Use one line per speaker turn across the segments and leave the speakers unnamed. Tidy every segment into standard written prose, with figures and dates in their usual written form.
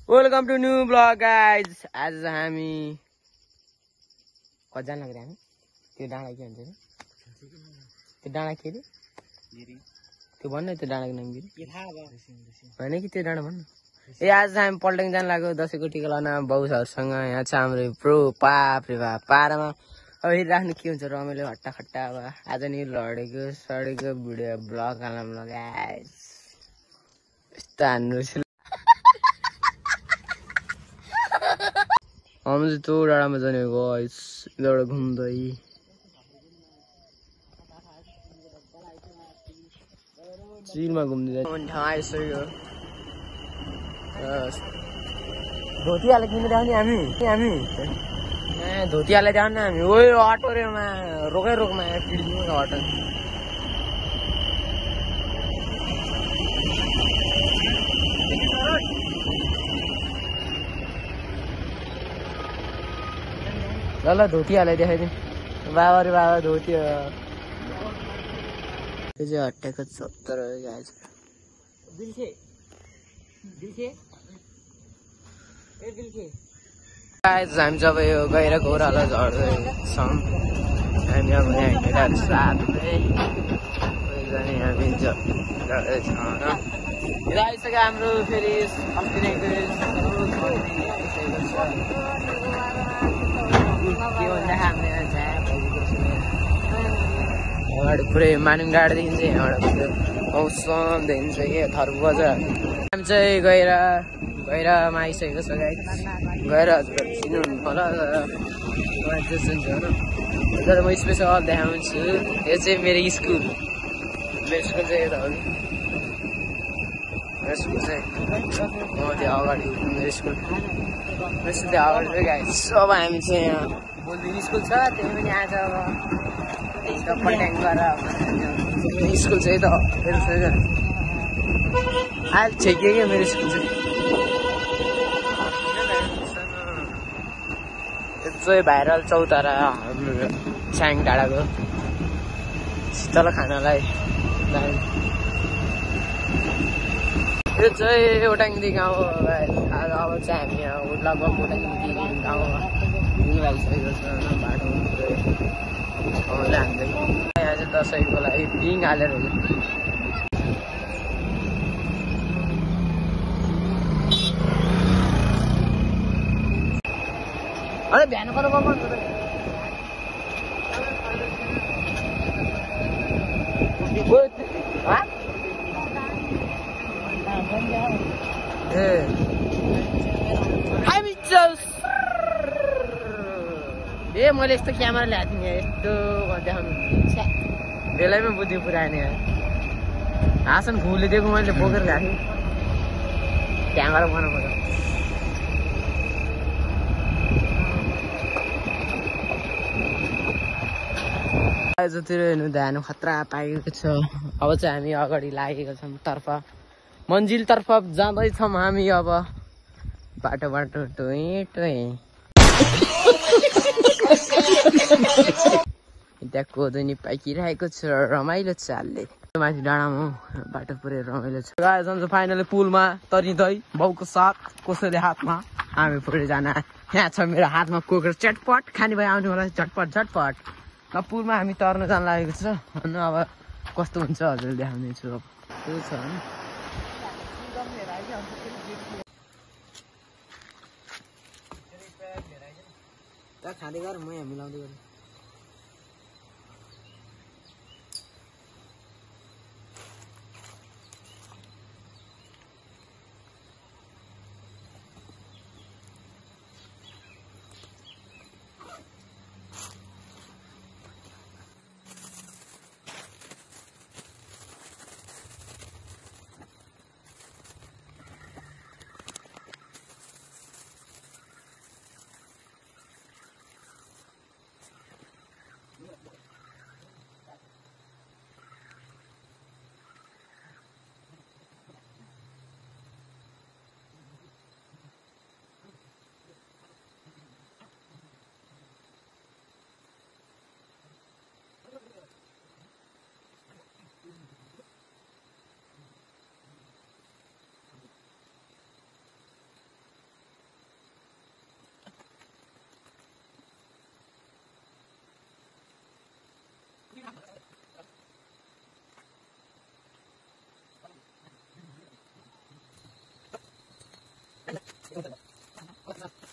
Welcome to new vlog guys. आज हामी कहाँ जान लाग्यो हामी? त्यो डाँडा के भन्छ? त्यो डाँडा के अरे? त्यो भन्नु त्यो डाँडाको नाम के होइन कि त्यो डाँडा भन्नु। ए आज हामी पल्टेङ जान लाग्यो दसैँको टिका लाउन बाउहरूसँग। यहाँ छ हाम्रो प्रो पाप रे बा पारामा अब राख्नु के हुन्छ रमाइलो हट्टा खट्टा। अब आज नि लडेको सडेको भिडियो ब्लग हाल्न लगाइस यस्तो हान्नु। हम चाहिँ त्यो डाँडामा जाने गाइस यताबाट घुम्दै चिलमा घुम्दै ठाउँ आइसक्यो। धोतीहाले किनेर आउने हामी ए धोतीहाले जाने हामी। ओ अटो रेमा रोकै रोकमा पिडिदिनु अटो। ल धोतीहाले देखाइदिउँ। बाबा रे बाबा धोती त्यो चाहिँ हट्टेको 70 गाइस। हामी जब यो गएर घोरालो झर्दैछौँ हामी अब यहाँ हिँडेर साथै हामी झर्दैछौँ। यो आइसक्यो हाम्रो फेरि अस्ति नै पुरै मानुङ डाँडादेखि चाहिँ यहाँबाट मौसम देखिन्छ कि थरबजा। हामी चाहिँ गएर आइसकेको छ गाइस। गएर हजुरहरू चिन्नुहुन्न होला तर म स्पेसल देखाउँछु। यो चाहिँ मेरो स्कुल चाहिँ यता हो। मेरो स्कुल चाहिँ त्यो अगाडि मेरो स्कुल त्यो अगाडि चाहिँ गाइस। अब हामी चाहिँ यहाँ बोल्दिन स्कुल छ त्यही पनि आज अब पल्ट्याङ गरेर स्कुल चाहिँ त अहिले छेक्यो क्या मेरो स्कुल चाहिँ। त्यो चाहिँ भाइरल चौतारा हाम्रो स्याङ डाँडाको शीतल खानालाई यो चाहिँ ओटाङदी गाउँ हो। आज अब चाहिँ हामी यहाँ लगभग ओटाङदी गाउँमा भइसकेको छ बाटो हान्दै। यहाँ चाहिँ दसैँको लागि पिङ हालेर अरे बिहान पर ए मैले यस्तो क्यामेरा ल्याएको थिएँ यस्तो देखाउनु बेलैमा बुद्धि पुऱ्याएन। हाँसन फुले दिएको मैले बोकेर ल्याएको थिएँ क्यामेरा बनाउनु पर्छ। आजतिर हेर्नु ध्यान खतरा पाइएको छ। अब चाहिँ हामी अगाडि लागेको छौँ मन्जिलतर्फ जाँदैछौँ हामी। अब बाटो टोइ त्यहाँ कोदोनी पाइकिरहेको छ रमाइलो चालले। माथि डाँडामा बाटो पुरै रमाइलो छ। फाइनली पुलमा तरिँदै बाउको साथ कसैले हातमा हामी पुरै जान। यहाँ छ मेरो हातमा कोकेर चटपट खाने भए आउने होला झटपट। अब पुलमा हामी तर्न जान लागेको छ। अनि अब कस्तो हुन्छ हजुर देखाउने छु। अब त्यो छ खाँदै गर म यहाँ मिलाउँदै गरेँ।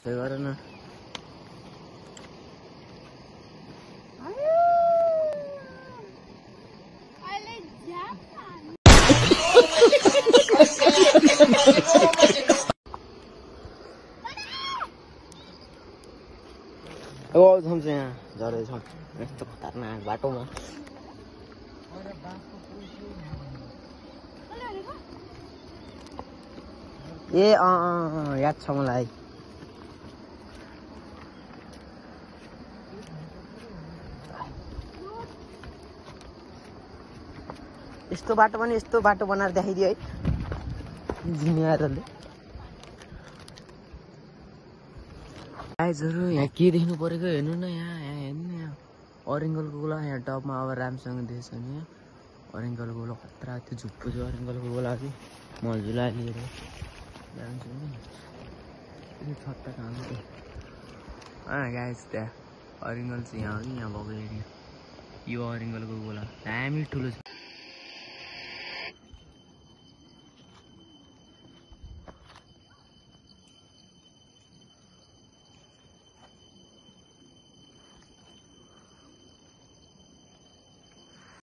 त्यस्तै गर न हम चाहिँ यहाँ झर्दैछौँ यस्तो खतरनाक बाटोमा ए याद छ मलाई यस्तो बाटो पनि यस्तो बाटो बनाएर देखाइदियो है जिम्मेवारले गाइजहरु यहाँ के देख्नु परेको हेर्नु न यहाँ हेर्नु न यहाँ अरेङ्गलको गोला यहाँ टपमा अब राम्रोसँग देख्छ नि अरेङ्गलको गोला खतरा त्यो झुप्पो छ अरेङ्गलको गोला कि मजुला लिएर जान्छु नि छत्ता कहाँ गाइज त्यहाँ अरेङ्गल चाहिँ यहाँ हो नि यहाँ भएको एरिया यो अरेङ्गलको गोला दामी ठुलो छ